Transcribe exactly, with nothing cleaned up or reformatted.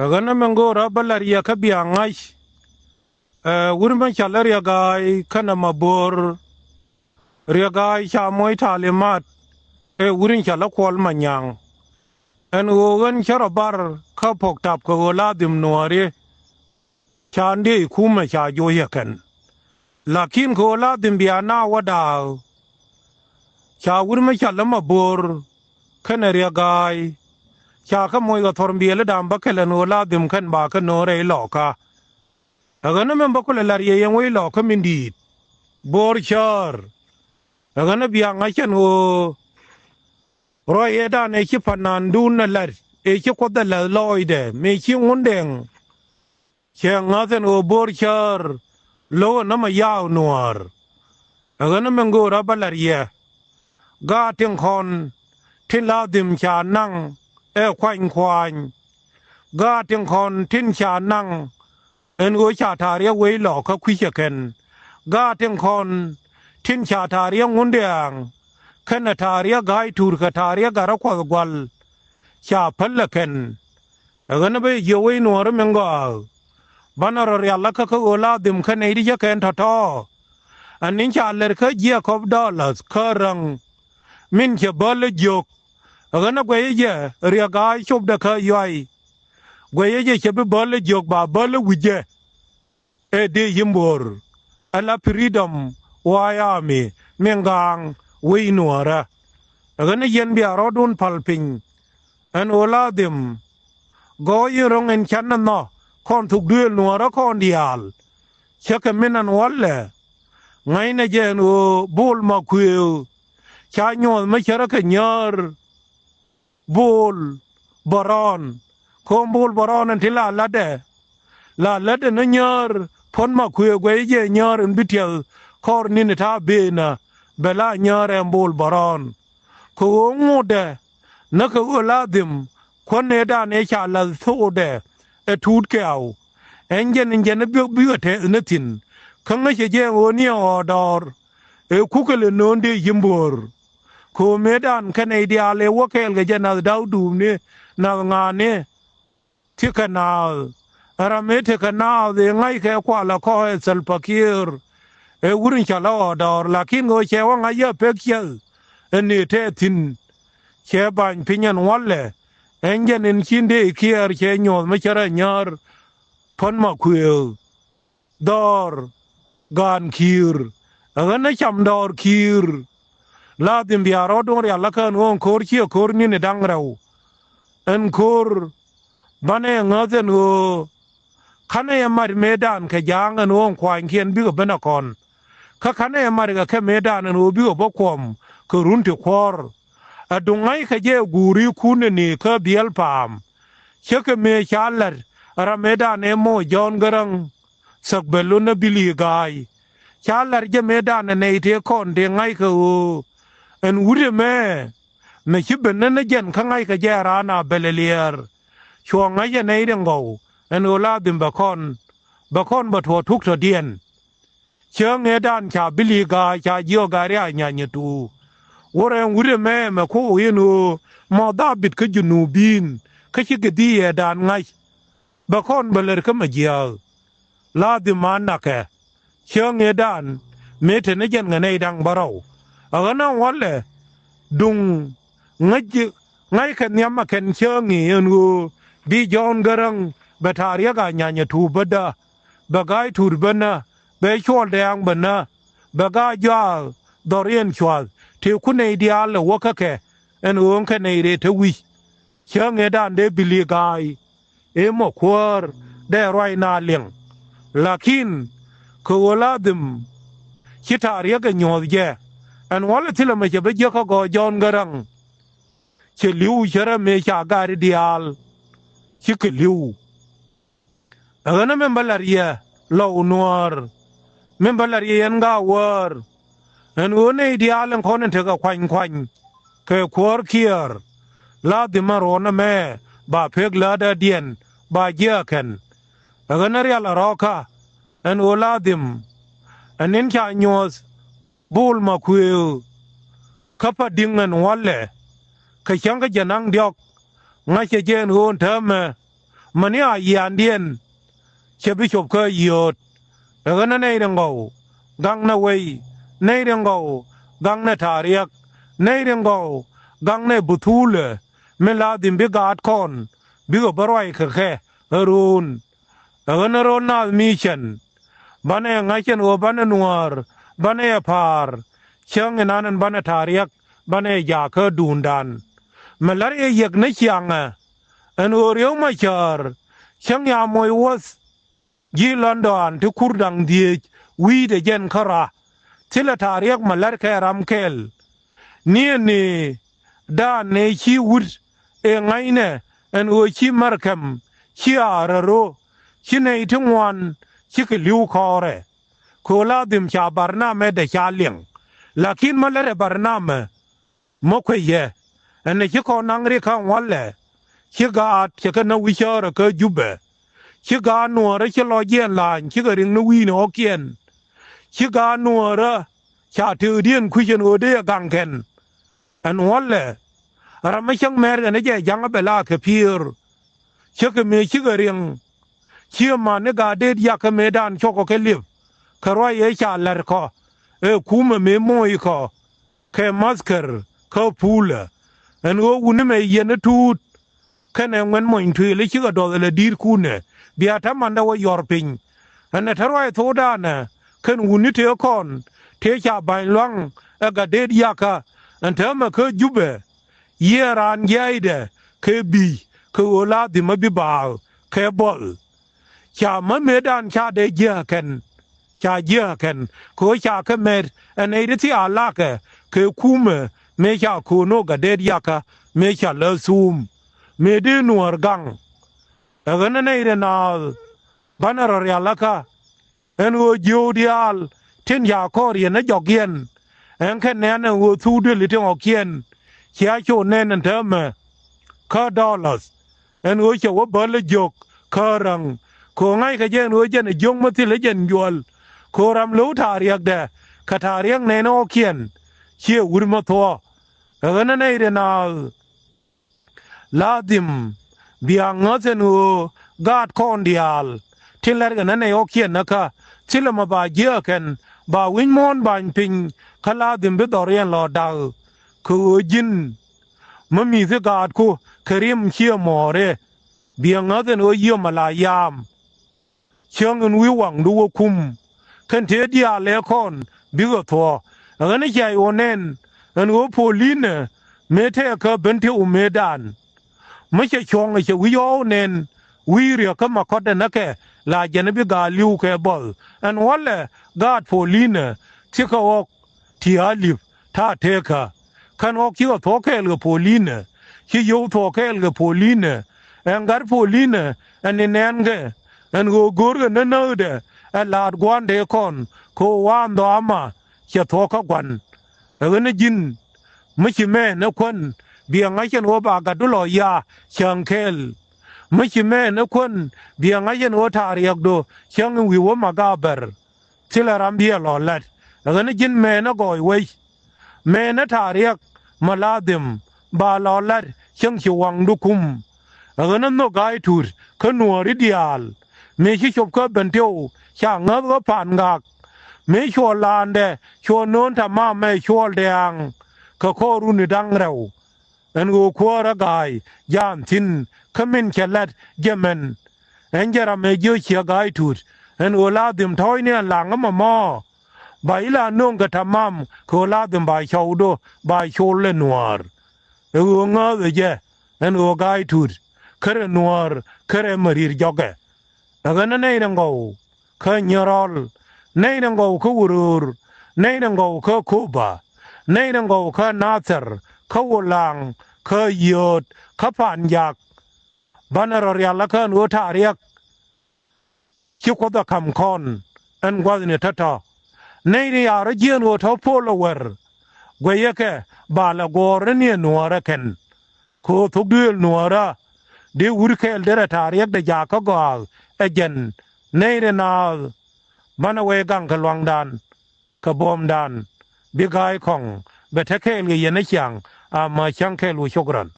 Ɛ ɣän ɛmɛ ŋo̱o̱rä bä la̱r yɛ kä bia ŋa̱c. Ɛ wur mɛ cɔalɛ Riɛk Ga̱a̱y kɛnɛ Mabo̱o̱r. Riɛk Ga̱a̱y ca moc talimat ɛ wur in cɔalɛ Kuɔl Manyaŋ. Ɛn ɣöö ɣän cä rɔ bar kä Pɔktap kɛ ɣöö la dhim nuɔ̱ɔ̱ri. Ca ndiey kumɛ ca joc ɛ kɛn. Lakin kɛ ɣöö la dhim bia na wä da̱a̱k. Ca wur mɛ cɔalɛ Mabo̱o̱r kɛnɛ Riɛk Ga̱a̱y. Ca kɛ moc kɛ thɔr biɛli da̱a̱m bä kɛl ɛn ɣöö la dhim kɛn ba kɛ no̱o̱ŋ rɛy Lɔɔkä. Ɛ ɣän ɛmɛ bä kulɛ la̱r yɛ yɛn wec Lɔɔkä min di̱i̱t. Bo̱o̱r cäär. Ɛ ɣän ɛ bia ŋa̱c ɛn ɣöö ruac ëëdan ëë ci panandun ɛ la̱t ëë ci Kuoth ɛ la̱th lɔɔcdɛ mëë ci Ŋundɛŋ. Cɛ ŋäth ɛn ɣöö Bo̱o̱r cäär lo̱k ɛ nɔmɔ yaak nuäär. Ɛ ɣän ɛmɛ ŋo̱o̱rä bä la̱r yɛ. Gaat tin kɔn tin la dhim ca naŋ ɛ kuany kuaany. Gaat tin kɔn tin ca naŋ ɛn ɣöö ca ta̱a̱ riɛk wec Lɔɔkä kui̱c ɛ kɛn. Gaat tin kɔn tin ca ta̱a̱ riɛk Ŋundɛŋ kɛnɛ ta̱a̱ riɛk Ga̱a̱y Tuur kɛ ta̱a̱ riɛk Gat rɔ Kuɔth Gua̱l. Ca päl ɛ kɛn. Ɛ ɣän ɛ bä yɛ jiök wec nuɔ̱ɔ̱ri min gɔaa. Banɛ rɔ rial kä kä ɣöö la dhim kä nɛy ti cä kɛn tɔ̱tɔ̱. Ɛ ni̱n ca lɛr kä Jiɛkɔp Dɔɔlath kä Räŋ. Min cɛ bäl ɛ jiök. Ɛ ɣän ɛ guɛcä jɛ Riɛk Ga̱a̱y copdɛ kä Yuay. Guɛcä jɛ cɛ bi bäl ɛ jiök ba bäl ɛ wi̱c jɛ. Ɛ dee yi̱ mbo̱o̱r. Ɛ la Freedom Way Army min gaaŋ wec nuɔ̱ɔ̱rä. Ɛ ɣän ɛ yɛn bia rɔɔdun pal piny. Ɛn ɣöö la dhim. Gɔɔy in ro̱ŋ in canɛ nhɔ kɔn thuk duëël nuɔ̱ɔ̱rä kɔn diaal. Cä kɛ min ɛn wälɛ. Ŋäcnɛ jɛ ɛn ɣöö Bol Makuëë. Ca nyuɔ̱th mi cärä kɛ nyäär. Bol Bärɔn. Ko̱o̱m Bol Bärɔn ɛn ti la la̱tdɛ. La lätdɛ ni nyäär Puɔ̱n Makuëë guɛc jɛ nyäär in bi tiɛth kɔr ni̱n ta̱a̱ bëënä. Bɛ la nyäär ɛn Bol Bärɔn. Kɛ ɣöö ŋotdɛ näkɛ ɣöö la dhim kuäär nɛɛdan ëë ca la̱th thokdɛ ɛ tuut kɛ̈ɛ̈u. Ɛn jɛn in jɛn ɛ bikɛ tɛth ni thi̱n. Kä ŋäcɛ jɛ ɛn ɣöö ni ɛ ɣɔɔdɔɔr. Ëë kukɛ lɛ no̱o̱ŋ dee yi̱ mbo̱o̱r. Kɛ ɣöö mëëdan kɛnɛ nɛy diaal ëë wä kɛɛl kɛ jɛ nath da̱w duumni nath ŋa̱a̱ni. Tekɛ naath. Ɛ ram ëë tekɛ naath ëë ŋa̱ckɛ kualɛ kɔ̱ ɛ Thalpa Kiir. Ëë wur in cɔalɛ ɣɔɔdɔɔr lakin ɣöö cɛ wä ŋa̱c yɛ pek ciɛth. Ɛ nëë tɛth thi̱n. Cɛ ba̱ny piny ɛn wälɛ. Ɛn jɛn in ci dee Kiir cɛ nyuɔ̱th mi cärä nyäär. Puɔ̱n Makuëë. Dhɔr Ga̱a̱n Kiir. Ɛ ɣän ɛ cam dhɔr Kiir. La dhim bia rɔɔdun rial kä ɛn ɣöö ɛn ko̱r ciɛ ko̱r ni̱n ɛ da̱ŋ rɛw. Ɛn ko̱r banɛ ɛ ŋäth ɛn ɣöö ka̱nɛ ɛ mat mëëdan kɛ ja̱a̱ŋ ɛn ɣöö ɛn kuanykiɛn bikɛ ben ɛ kɔn. Kä ka̱nɛ ɛ mat kɛ kɛ mëëdan ɛn ɣöö bikɛ bä kuɔm kɛ run ti kuɔ̱r. Ɛ duŋ ŋa̱ckɛ jɛ ɛ guuri kun ɛ ni kä biɛl pa̱a̱m. Cä kɛ mëë ca la̱t ɛ ram mëëdan ëë moc Jɔ̱ɔ̱n Gäräŋ. Thäk bɛ lun ɛ Bili Ga̱a̱y. Ca la̱r jɛ mëëdan ɛ nɛy tëë kɔn tëë ŋa̱ckɛ ɣöö ɛn wut ɛmɛ. Mɛ ci ben ni ni jɛn kä ŋa̱ckɛ jɛ ɛ raan a bɛl ɛ liɛɛr. Cuɔ ŋa̱c ɛ nɛy riɛŋ gɔw ɛn ɣöö la dhim bɛ kɔn. Bɛ kɔn bɛ tuɔɔk tuk tɔ̱diɛn. Cäŋ ëëdan ca Bili Ga̱a̱y ca jiök Ga̱a̱y Ria̱a̱c Nyanyɛ Tuur. Wurɛ ɛn wut ɛmɛ mɛ ko̱o̱k in ɣöö mɔ dhabit kä Junubin kä ci gɛ dhieedan ŋa̱c. Bɛ kɔn bɛ lɛr kä mɛ jiääk. La dhim a nakɛ. Cäŋ ëëdan mëë te ni jɛn ŋɛ nɛy da̱ŋ bärɔw. Ɛ ɣän ɛn wälɛ duŋ ŋäc ŋa̱ckɛ nhiam ɛ kɛn cäŋ i̱ ɛn ɣöö bi Jɔ̱ɔ̱n Gäräŋ bɛ ta̱a̱ riäk a Nyanyɛ Tuur bädä. Bɛ Ga̱a̱y Tuur bänä. Bɛ Cuɔl Dɛ̈ɛ̈ŋ bänä. Bɛ Ga̱a̱y Juaak dhɔriɛn cua̱th tëë kun nɛy diaal ɛ wä kä kɛ ɛn ɣöö ɛn kɛ nɛy rɛɛ te wi̱c. Cäŋ ëëdan dee Bili Ga̱a̱y ëë mɔ kuäär dee ruac na liɛŋ. Lakin kɛ ɣöö la dhim ci ta̱a̱ riäk ɛ nyuɔ̱th jɛ. Ɛn wälɛ thilɛ mɛ cɛ bä jiäk kä gɔɔy Jɔ̱ɔ̱n Gäräŋ. Cɛ li̱w cärä mëë ca gat i̱ diaal. Cikɛ li̱w. Ɛ ɣän ɛ min bä la̱r yɛ Lɔw Nuäär. Min bä la̱r yɛ yɛn Gaawäär. Ɛn ɣöö nɛy diaal ɛn kɔn in tekɛ kuany kuany kɛ kuäär Kiir. La dhim ɛn ruɔ̱n ɛmɛ ba pek läätdädiɛn ba jiääk kɛn. Ɛ ɣän ɛ rial ɛ rɔ̱ɔ̱kä ɛn ɣöö la dhim ɛ ni̱n ca nyuɔ̱th Bol Makuëë. Kä Padi̱ŋ ɛn wälɛ kɛ cäŋ kä jɛ naŋ diɔ̱k. Ŋa̱cɛ jɛ ɛn ɣöö ɛn täämɛ mäni a yiandiɛn cɛ bi cop kä yio̱o̱t. Ɛ ɣän ɛ nɛy rin gɔw gaŋ nɛ wey, nɛy rin gɔw gaŋ nɛ ta̱a̱ riɛk, nɛy rin gɔw gaŋ nɛ buthulɛ min la dhim bi gaat kɔn bikɛ bä ruac kɛ kɛ ɛ ro̱o̱n. Ɛ ɣän ɛ ro̱o̱n naath mi cɛn banɛ ŋa̱c ɛn ɣöö banɛ nuäär, banɛ ɛ pa̱a̱r cäŋ inan ɛn banɛ ta̱a̱ riɛk, banɛ jakä duundan. Mɛ la̱r yɛ yɛk ni ciaŋɛ ɛn ɣöö Riek Macäär cäŋ ya moc wäth ji̱ London ti kur da̱ŋ dhieec wi̱i̱dɛ jɛn kä ra. Thilɛ ta̱a̱ riɛk mɛ la̱r kɛ ram kɛl. Ni ɛn ni daan ni ci wut ëë ŋa̱cnɛ ɛn ɣöö ci märkɛm ci a rɛ ro̱, ci nɛy ti ŋuan cikɛ li̱w kɔɔrɛ. Kɛ ɣöö la dhim ca barnamɛ dɛ ca liɛŋ. Lakin mä lät ɛ barnamɛ mä kuecɛ ɛn ɛ ci kɔn naŋ rik kä ŋuɔ̱lɛ. Ci gaat cɛ kɛ nä wi̱c cäärä kä Jubɛ. Ci gaat nuäärä ci lɔcdiɛn la̱a̱ny cikɛ riŋ ni wi̱i̱ni ɣɔ̱kiɛn. Ci gaat nuäärä ca tëëkdiɛn kui̱c ɛn ɣöö dee ɛ gaŋ kɛn. Ɛn ŋuɔ̱lɛ ram mi cäŋ mɛɛr kɛn jɛ ja̱ŋ bɛ la kɛ piëër. Cä kɛ mëë cikɛ riɛŋ. Ciɛ man ni gaa deet yak kä mëëdan cɔkɔ kɛ liep. Kɛ ruac ëë ca la̱r kɔ ëë kumɛ mëë moc kɔ kɛ mathkɛr kä pulɛ. Ɛn ɣöö wuni mɛ yɛn ɛ tuut. Kɛnɛ ŋuɛn mony tuëël i̱ cikɛ duɔth ɛ lɛ di̱i̱t kunɛ bia täämandɛ wä yɔr piny. Ɛn ɛ te ruac thokdanɛ kɛn wuni tëë kɔn tëë ca ba̱ny lua̱ŋ ɛ gat deet yakä. Ɛn täämɛ kä Jubɛ yiëë raan jiaaydɛ kɛ bi̱i̱ kɛ ɣöö la dhimä bi baath kɛ buɔth. Ca mä mëëdan ca dee jiääk kɛn. Ca jiääk kɛn kɛ ɣöö ca kɛ mɛt ɛ nɛy ti thia lakɛ kɛ kumɛ mëë ca ko̱o̱n ɣöö gat deet yakä mëë ca lä thuum. Mëë dee nuäär gaŋ ɛ ɣän ɛ nɛy ri naath banɛ rɔ rialikä. Ɛn ɣöö jiöök diaal tin ca kɔɔr yɛn ɛ jɔkiɛn ɛn kɛ nɛn ɛn ɣöö thuk duëli ti ŋɔ̱kiɛn. Cia cu nɛn ɛn täämɛ kä dollars. Ɛn ɣöö cɛ wä bäl ɛ jiök kä räŋ kɛ ɣöö ŋa̱ckɛ jɛ ɛn ɣöö jɛn ɛ jiök mä thil ɛ jɛn juɔl. Kɛ ɣöö ram lo̱w ta̱a̱ riɛkdɛ kɛ ta̱a̱ riɛk nɛn ɛ ɣɔ̱kiɛn ciɛ wur mä thuɔ̱ɔ̱. Ɛ ɣän ɛ nɛy ri naath la dhim bia ŋäth ɛn ɣöö gaat kɔn diaal tin la̱rkɛ nä nɛy ɣɔ̱kiɛn näkä. Thilɛ mɔ ba jiääk kɛn ba wi̱ny muɔ̱ɔ̱n ba̱ny piny kä la dhim bi dhɔriɛn lɔ da̱k. Kɛ ɣöö ji̱n mä mi̱thi gaatku kɛ ri̱em cië muɔ̱ɔ̱ri. Bia ŋäth ɛn ɣöö yiëë mɔ la yaam. Cäŋ in wi̱i̱ waŋdu wä kum kɛn tëë diaal ɛ kɔn bikɛ thuɔ̱ɔ̱. Ɛ ɣän i̱ cia yo̱o̱ nɛn ɛn ɣöö po̱o̱linɛ mëë tëëkä ben tëë wä mëëdan. Mi cɛ cuɔ̱ŋ ɛ cɛ wi̱c ɣɔw nɛn wi̱i̱ riäk kä ma kɔtdɛ näkɛ la jɛn i̱ bi gaal li̱w kɛ bɔth. Ɛn wälɛ gaat po̱o̱linɛ thikɛ ɣɔk ti a li̱p ta̱a̱ tekä. Kän ɣɔk cikɛ thuɔ̱k kɛɛl kɛ po̱o̱linɛ ci yio̱w thuɔ̱k kɛɛl kɛ po̱o̱linɛ. Ɛn gat po̱o̱linɛ ɛn ni nɛɛnkɛ ɛn ɣöö go̱o̱rkɛ näk näkdɛ ɛ la̱a̱t gua̱a̱ndɛ kɔn kɛ ɣöö waan dhɔaama cɛ thuɔ̱k kä gua̱n. Ɛ ɣän ɛ ji̱n mi ci mɛɛn ɛ kuän biɛ ŋa̱c ɛn ɣöö ba gatdu lɔ ya cäŋ kɛɛl. Mi ci mɛɛn ɛ kuän biɛ ŋa̱c ɛn ɣöö ta̱a̱ riɛkdu cäŋ in wi̱i̱ wä ma gaabɛr. Thilɛ ram biɛ lɔ la̱t ɛ ɣän ji̱n mɛɛn ɛ gɔɔy wec. Mɛɛn ɛ ta̱a̱ riɛk ma la dhim ba lɔ la̱t cäŋ ci waŋdu kum. Ɛ ɣän ɛ nhök ga̱a̱c tuut kä nuɔ̱ɔ̱ri diaal mëë ci cop kä ben tiw ca ŋäth ɣä pa̱a̱n gak. Mëë cuɔl laandɛ cuɔ no̱o̱n tamam mɛ cuɔl dɛ̈ɛ̈ŋ kɛ kɔɔr runi da̱ŋ rɛw. Ɛn ɣöö kuäärä ga̱a̱c ja̱a̱n thi̱n kä min cɛ la̱t jɛ mɛn. Ɛn jɛ ram ɛ jiö ciɛ ga̱a̱c tuut ɛn ɣöö la dhim tɔ̱ɔ̱cni ɛn laŋ ɛmɔ mɔ. Ba i̱ la nöŋ kɛ tamam kɛ ɣöö la dhim ba cɔwdu ba col ɛ nuäär. Ɛ ɣöö ŋääth ɛ jɛ ɛn ɣöö ga̱a̱c tuut kärɛ nuäär kärɛ mɛ ri̱i̱r jɔkɛ. Ɛ ɣän ɛ nɛy rɛ ŋɔw kä Nyirɔl, nɛy rɛ ŋɔw kä Wurur, nɛy rɛ ŋɔw kä Koba, nɛy rɛ ŋɔw kä Nathɛr, kä Wulaŋ, kä Yio̱o̱t, kä Pa̱a̱n Jak. Banɛ rɔ rial ɛ kään ɣöö ta̱a̱ riɛk. Ci Kuoth ɛ ka̱m kɔn ɛn gua̱thni tɔ̱tɔ̱. Nɛy ri yaar rɔ jieen ɣöö tɔ̱ pol ɛ wär. Guɛyɛ kɛ ba lɛ guɔ̱ɔ̱r ni ni ɛ nuäärä kɛn. Kɛ ɣöö thok duëël nuäärä dee wur kɛɛl derɛ ta̱a̱ riɛkdɛ jaak kä gɔaa ɛ jɛn. Nɛy ri naath banɛ wee gaŋ kɛ lua̱ŋdan kɛ buɔ̱mdan. Bi ga̱a̱c kɔŋ bɛ te kɛɛl kɛ yɛn ɛ ciaŋ. Ama cäŋ kɛɛl wä cok rɔn.